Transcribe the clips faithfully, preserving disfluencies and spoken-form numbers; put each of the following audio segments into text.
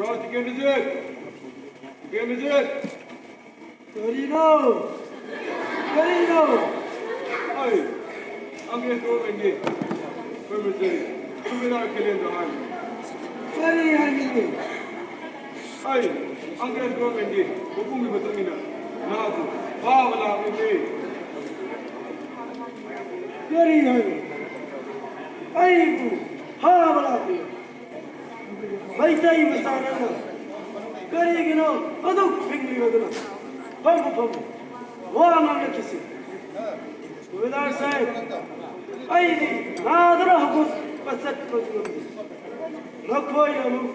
ꯇꯤꯀꯦꯟꯗ꯭ꯔꯖꯤꯠ! ꯇꯤꯀꯦꯟꯗ꯭ꯔꯖꯤꯠ! ꯀꯔꯤꯅꯣ? ꯀꯔꯤꯅꯣ? ꯑꯩ ꯑꯪꯒ꯭ꯔꯦꯖ ꯒꯣꯚꯔꯟꯃꯦꯟꯠꯀꯤ ꯀꯔꯃꯆꯥꯔꯤ ꯁꯨꯕꯦꯗꯥꯔ ꯈꯦꯂꯦꯟꯗ꯭ꯔ ꯍꯥꯏ꯫ ꯀꯔꯤ ꯍꯥꯏꯕꯅꯣ? ꯑꯩ ꯑꯪꯒ꯭ꯔꯦꯖ ꯒꯣꯚꯔꯟꯃꯦꯟꯠꯀꯤ ꯍꯨꯀꯨꯝꯒꯤ ꯃꯇꯨꯡ ꯏꯟꯅ ꯅꯍꯥꯛꯄꯨ ꯐꯥꯕ ꯂꯥꯛꯂꯤꯕꯅꯤ꯫ ꯀꯔꯤ ꯍꯥꯏꯕ? ꯑꯩꯕꯨ ꯐꯥꯕ ꯂꯥꯛꯄꯤꯌꯨ? ꯃꯩꯇꯩ ꯃꯆꯥ ꯅꯪꯅ ꯀꯔꯤꯒꯤꯅꯣ ꯑꯗꯨꯛ ꯐꯤꯡꯂꯤꯕꯗꯨꯅ? ꯐꯝꯃꯨ, ꯐꯝꯃꯨ꯫ ꯋꯥ ꯉꯥꯡꯂꯛꯈꯤꯁꯤ꯫ ꯁꯨꯕꯦꯗꯥꯔ ꯁꯥꯍꯦꯕ, ꯑꯩꯗꯤ ꯅꯥꯗꯨꯅ ꯍꯧꯒꯠꯄ ꯆꯠꯄꯁꯨ ꯉꯝꯗꯦ꯫ ꯅꯈꯣꯏꯅ ꯑꯃꯨꯛ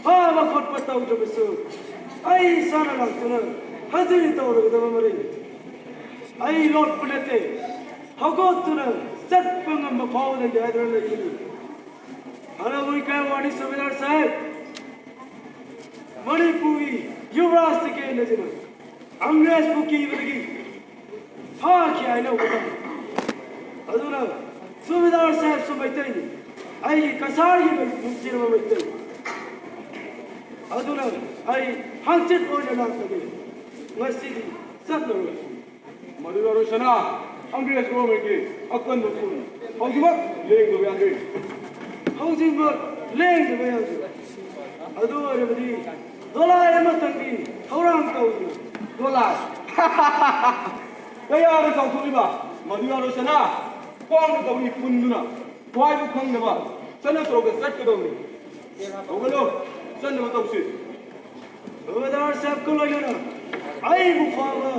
ꯐꯥꯕ ꯈꯣꯠꯄ ꯇꯧꯗ꯭ꯔꯕꯁꯨ ꯑꯩ ꯏꯁꯥꯅ ꯂꯥꯛꯇꯨꯅ ꯍꯖꯤꯔꯤ ꯇꯧꯔꯒꯗꯕ ꯃꯔꯩꯅꯤ꯫ ꯑꯩ ꯂꯣꯠꯄ ꯅꯠꯇꯦ, ꯍꯧꯒꯠꯇꯨꯅ ꯆꯠꯄ ꯉꯝꯕ ꯐꯥꯎꯕꯗꯒꯤ ꯍꯥꯏꯗꯨꯅ ꯂꯩꯒꯅꯤ꯫ ꯍꯜꯂꯣ, ꯋꯤꯀꯥꯏ ꯋꯥꯅꯤ ꯁꯨꯕꯦꯗꯥꯔ ꯁꯥꯍꯦꯕ꯫ ꯃꯅꯤꯄꯨꯔꯒꯤ ꯌꯨꯕꯔꯥꯖ ꯇꯤꯀꯦꯟꯗ꯭ꯔꯖꯤꯠꯅ ꯑꯪꯒ꯭ꯔꯦꯖꯄꯨ ꯀꯤꯕꯗꯒꯤ ꯐꯥꯈꯤ ꯍꯥꯏꯅ ꯎꯕ ꯐꯪꯉꯤ꯫ ꯑꯗꯨꯅ ꯁꯨꯕꯦꯗꯥꯔ ꯁꯥꯍꯦꯕꯁꯨ ꯃꯩꯇꯩꯅꯤ, ꯑꯩꯒꯤ ꯀꯁꯥꯔꯒꯤ ꯅꯨꯡꯁꯤꯔꯕ ꯃꯩꯇꯩ꯫ ꯑꯗꯨꯅ ꯑꯩ ꯍꯪꯆꯤꯠ ꯑꯣꯏꯅ ꯂꯥꯛꯂꯒꯦ, ꯉꯁꯤꯗꯤ ꯆꯠꯂꯔꯣꯏ꯫ ꯃꯗꯨ ꯌꯥꯔꯣꯏ ꯁꯅꯥ, ꯑꯪꯒ꯭ꯔꯦꯖ ꯒꯣꯚꯔꯟꯃꯦꯟꯠꯀꯤ ꯑꯀꯟꯕ ꯈꯨꯠ ꯍꯧꯖꯤꯛꯃꯛ ꯂꯦꯡꯗꯕ ꯌꯥꯗꯦ꯫ ꯍꯧꯖꯤꯛꯃꯛ ꯂꯦꯡꯗꯕ ꯌꯥꯗꯦ꯫ ꯑꯗꯨ ꯑꯣꯏꯔꯕꯗꯤ ꯗꯣꯂꯥꯏ ꯑꯃꯇꯪꯗꯤ ꯊꯧꯔꯥꯡ ꯇꯧꯗꯨꯅ꯫ ꯗꯣꯂꯥꯏ? ꯀꯌꯥꯗ ꯆꯥꯎꯊꯣꯛꯂꯤꯕ? ꯃꯗꯨ ꯌꯥꯔꯣꯏ ꯁꯅꯥ, ꯈ꯭ꯋꯥꯡꯅ ꯇꯧꯔꯤ ꯄꯨꯟꯗꯨꯅ꯫ ꯈ꯭ꯋꯥꯏꯕꯨ ꯈꯪꯗꯕ ꯆꯠꯅ ꯊꯣꯔꯛꯇ ꯆꯠꯀꯗꯧꯅꯤ꯫ ꯍꯧꯒꯠꯂꯣ, ꯆꯠꯅꯕ ꯇꯧꯁꯤ꯫ ꯁꯨꯕꯦꯗꯥꯔ ꯁꯥꯍꯦꯕꯀ ꯂꯣꯏꯅꯅ ꯑꯩꯕꯨ ꯐꯥꯕ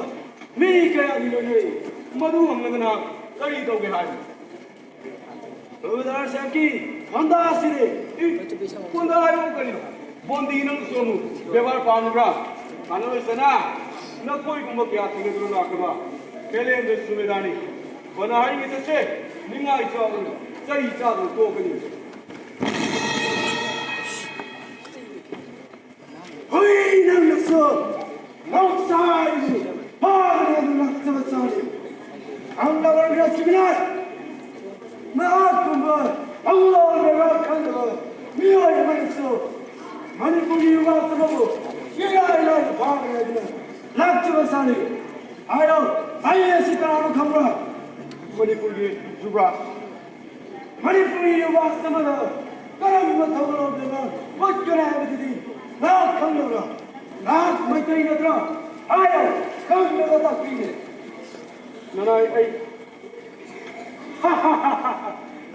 ꯃꯤ ꯀꯌꯥꯗꯤ ꯂꯣꯏꯅꯔꯤ꯫ ꯃꯗꯨ ꯍꯪꯂꯒꯅ ꯀꯔꯤ ꯇꯧꯒꯦ ꯍꯥꯏꯕꯅꯣ? ꯁꯨꯕꯦꯗꯥꯔ ꯁꯥꯍꯦꯕꯀꯤ ꯈꯣꯟꯗꯥ ꯑꯁꯤꯗꯤ꯫ ꯏ, ꯈꯣꯟꯗꯥ ꯍꯥꯏꯕꯕꯨ ꯀꯔꯤꯅꯣ? ꯕꯣꯟꯗꯤ ꯅꯪꯁꯨ ꯑꯃꯨꯛ ꯕꯦꯕꯥꯔ ꯄꯥꯝꯂꯤꯕ꯭ꯔꯥ? ꯀꯥꯟꯅꯔꯣꯏ ꯁꯅꯥ, ꯅꯈꯣꯏꯒꯨꯝꯕ ꯀꯌꯥ ꯊꯦꯡꯅꯗꯨꯅ ꯂꯥꯛꯈ꯭ꯔꯕ ꯈꯦꯂꯦꯟꯗ꯭ꯔ ꯁꯨꯕꯦꯗꯥꯔꯅꯤ꯫ ꯐꯅ ꯍꯥꯏꯔꯤꯉꯩ ꯆꯠꯁꯦ, ꯅꯤꯡꯉꯥꯏ ꯆꯥꯎꯅ ꯆꯩ ꯆꯥꯗꯨꯅ ꯇꯣꯛꯀꯅꯤ꯫ ꯍꯨꯏ ꯅꯪꯅꯁꯨ ꯅꯧꯁꯥꯏ ꯐꯥꯒꯅꯤ ꯑꯗꯨ ꯂꯥꯛꯆꯕ ꯆꯥꯔꯤ꯫ ꯑꯪ ꯂꯋꯥꯏ ꯔꯥꯖꯀꯨꯃꯥꯔ, ꯅꯍꯥꯛꯀꯨꯝꯕ ꯑꯪ ꯂꯋꯥꯏ ꯂꯩꯕꯥꯛ ꯈꯪꯗꯕ ꯃꯤꯑꯣꯏ ꯑꯃꯅꯁꯨ ꯃꯅꯤꯄꯨꯔꯒꯤ ꯌꯨꯕꯔꯥꯖ ꯑꯃꯕꯨ ꯏꯔꯥꯏ ꯂꯥꯏꯅ ꯐꯥꯈ꯭ꯔꯦ ꯍꯥꯏꯗꯨꯅ ꯂꯥꯛꯆꯕ ꯁꯥꯅꯤ꯫ ꯍꯥꯏꯔꯣ, ꯑꯩ ꯑꯁꯤ ꯀꯅꯥꯅꯣ ꯈꯪꯕ꯭ꯔꯥ? ꯃꯅꯤꯄꯨꯔꯒꯤ ꯌꯨꯕꯔꯥꯖ꯫ ꯃꯅꯤꯄꯨꯔꯒꯤ ꯌꯨꯕꯔꯥꯖ ꯑꯃꯅ ꯀꯔꯝꯕ ꯊꯧꯒꯜꯂꯣꯟꯗ ꯉꯥꯡ ꯑꯣꯠꯀꯅꯤ ꯍꯥꯏꯕꯗꯨꯗꯤ ꯅꯍꯥꯛ ꯈꯪꯗꯕ꯭ꯔꯥ? ꯅꯍꯥꯛ ꯃꯩꯇꯩ ꯅꯠꯇ꯭ꯔꯥ? ꯍꯥꯏꯔꯣ, ꯈꯪꯗ꯭ꯔꯒ ꯇꯥꯛꯄꯤꯒꯦ꯫ ꯅꯅꯥꯏ ꯑꯩ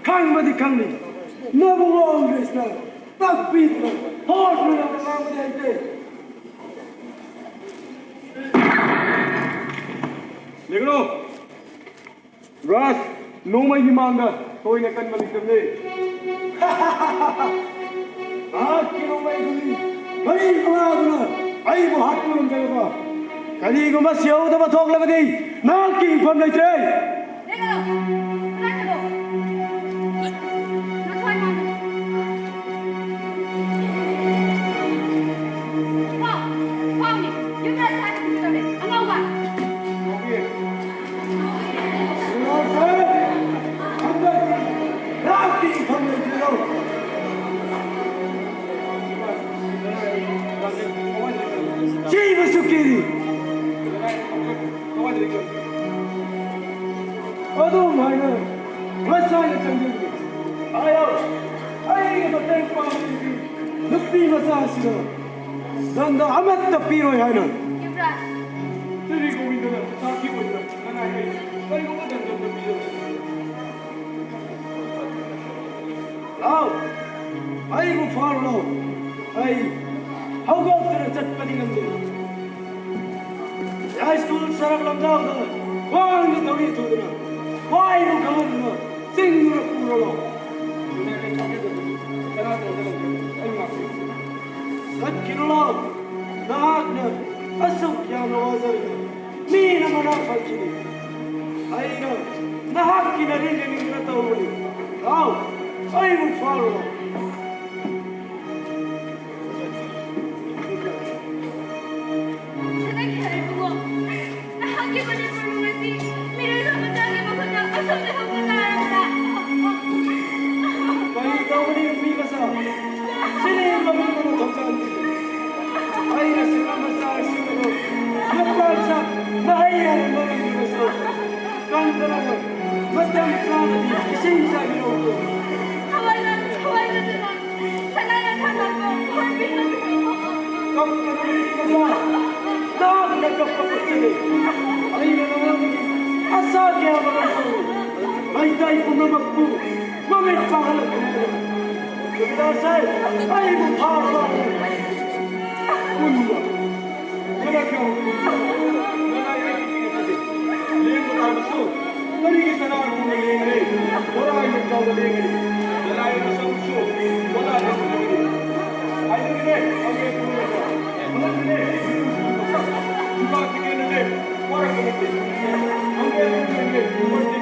ꯈꯪꯕꯗꯤ ꯈꯪꯅꯤ꯫ ꯅꯕꯨꯡ ꯑꯣꯜꯗ꯭ꯔꯤꯁꯅ ꯇꯥꯛꯄꯤꯗꯨꯅ ꯍꯣꯠꯅꯅꯕ ꯉꯥꯡꯕꯗꯤ ꯍꯩꯇꯦ꯫ ꯂꯦꯡꯒꯅꯨ꯫ ꯔꯥꯖ, ꯅꯣꯡꯃꯩꯒꯤ ꯃꯥꯡꯗ ꯊꯣꯏꯅ ꯀꯟꯕ ꯂꯩꯇꯕꯅꯤ꯫ ꯃꯍꯥꯛꯀꯤ ꯅꯣꯡꯃꯩꯗꯨꯅꯤ ꯃꯔꯤ ꯃꯉꯥꯗꯨꯅ ꯑꯩꯕꯨ ꯍꯥꯠꯄ ꯉꯝꯖꯔꯕ? ꯀꯔꯤꯒꯨꯝꯕ ꯁꯤꯍꯧꯗꯕ ꯊꯣꯛꯂꯕꯗꯤ ꯅꯍꯥꯛꯀꯤ ꯍꯤꯡꯐꯝ ꯂꯩꯇ꯭ꯔꯦ꯫ ꯂꯦꯡꯒꯅꯨ! ꯀꯗꯥꯏ ꯆꯠꯂꯣ? ꯅꯊ꯭ꯋꯥꯏ ꯃꯥꯡꯗ꯫ ꯐꯥꯎ! ꯐꯥꯎꯅꯤ! ꯌꯨꯝꯗ ꯁꯥꯏ ꯀꯨꯝꯒꯗꯧꯔꯦ꯫ ꯑꯉꯥꯎꯕ! ꯁꯤꯕꯁꯨ ꯀꯤꯔꯤ꯫ ꯑꯗꯨꯝ ꯍꯥꯏꯅ ꯉꯁꯥꯏꯅ ꯆꯪꯖꯒꯦ꯫ ꯍꯥꯏꯌꯣ, ꯑꯩꯒꯤ ꯃꯇꯦꯡ ꯄꯥꯡꯕꯤꯔꯤ ꯅꯨꯄꯤ ꯃꯆꯥꯁꯤꯅ ꯗꯟꯗ ꯑꯃꯠꯇ ꯄꯤꯔꯣꯏ ꯍꯥꯏꯅ꯫ ꯌꯨꯕꯔꯥꯖ꯫ ꯁ꯭ꯔꯤ ꯒꯣꯕꯤꯟꯗꯅ ꯁꯥꯈꯤ ꯑꯣꯏꯅ ꯅꯅꯥꯏ ꯑꯩ ꯀꯔꯤꯒꯨꯝꯕ ꯗꯟꯗ ꯑꯃꯠꯇ ꯄꯤꯔꯣꯏ꯫ ꯂꯥꯎ, ꯑꯩꯕꯨ ꯐꯥꯔꯨ ꯂꯥꯎ꯫ ꯑꯩ ꯍꯧꯒꯠꯇꯨꯅ ꯆꯠꯄꯗꯤ ꯉꯝꯗꯦ꯫ ꯍꯥꯏ ꯁ꯭ꯀꯨꯜ ꯁꯔꯛ ꯂꯝꯖꯥꯎꯗ ꯈ꯭ꯋꯥꯡꯗ ꯊꯧꯔꯤ ꯊꯨꯗꯨꯅ ꯈ꯭ꯋꯥꯏꯕꯨ ꯈꯪꯍꯟꯗꯨꯅ ꯆꯤꯡꯗꯨꯅ ꯄꯨꯔꯣ ꯂꯥꯎ꯫ ꯆꯠꯈꯤꯅꯨ ꯂꯥꯎ꯫ ꯅꯍꯥꯛꯅ ꯑꯁꯨꯛ ꯌꯥꯝꯅ ꯋꯥꯖꯔꯤꯕ ꯃꯤꯅ ꯃꯅꯥ ꯐꯪꯈꯤꯅꯤ꯫ ꯑꯩꯅ ꯅꯍꯥꯛꯀꯤ ꯅꯔꯦꯟ ꯂꯦꯡꯅꯤꯡꯗꯨꯅ ꯇꯧꯔꯨꯕꯅꯤ꯫ ꯂꯥꯎ, ꯑꯩꯕꯨ ꯐꯥꯔꯨ ꯂꯥꯎ꯫ ꯁꯤꯗꯒꯤ ꯍꯦꯟꯅ ꯏꯕꯨꯡꯉꯣ, ꯅꯍꯥꯛꯀꯤ ꯃꯅꯤꯄꯨꯔꯕꯨ ꯉꯁꯤ ꯃꯤꯔꯣꯜ ꯃꯆꯥꯒꯤ ꯃꯈꯨꯠꯇ ꯑꯁꯨꯝꯅ ꯍꯧꯕ ꯇꯥꯔꯕ꯭ꯔꯥ? ꯀꯔꯤ ꯇꯧꯒꯅꯤ, ꯅꯨꯄꯤ ꯃꯆꯥ? ꯁꯤꯅꯤ ꯃꯃꯤꯡ ꯑꯃ ꯊꯣꯟꯖ- ꯅꯍꯥꯛꯅ ꯀꯞꯄ ꯀꯞꯆꯔꯦ꯫ ꯑꯩꯅ ꯅꯉꯣꯟꯗꯒꯤ ꯑꯁꯥ ꯀꯌꯥ ꯃꯔꯨꯝ ꯇꯧꯏ꯫ ꯃꯩꯇꯩ ꯄꯨꯝꯅꯃꯛꯄꯨ ꯃꯃꯤꯠ ꯄꯥꯡꯍꯜꯂꯛꯄꯅꯤ꯫ ꯁꯨꯕꯦꯗꯥꯔꯁꯦ, ꯑꯩꯕꯨ ꯐꯥꯕ ꯄꯨꯟꯕ꯫ ꯅꯅꯥꯏ ꯌꯥꯎꯕ ꯄꯨꯟꯕ꯫ ꯅꯅꯥꯏ ꯌꯥꯎꯕ ꯄꯨꯟꯕ꯫ ꯂꯦꯡꯕ ꯇꯥꯕꯁꯨ ꯀꯔꯤꯒꯤ ꯀꯅꯥꯒꯨꯝꯕ ꯂꯦꯡꯉꯦ? ꯕꯣꯔꯥ ꯌꯣꯡꯆꯥꯎꯗ ꯂꯦꯡꯉꯦ꯫ ꯂꯅꯥꯏ ꯃꯁꯝꯁꯨ ꯕꯣꯔꯥ ꯌꯣꯡꯆꯥꯎꯗ ꯂꯦꯡꯉꯦ꯫ ꯍꯥꯏꯖꯔꯤꯅꯦ, ꯍꯧꯖꯤꯛ ꯄꯨꯟꯕꯗ꯫ ꯈꯨꯗꯛꯇꯅꯦ, ꯖꯨꯕꯥ ꯇꯤꯀꯦꯠꯅꯅꯦ, ꯋꯥꯔꯛꯄ ꯅꯠꯇꯦ꯫ ꯍꯪꯒꯦ, ꯍꯪꯒꯦ, ꯍꯪꯒꯦ,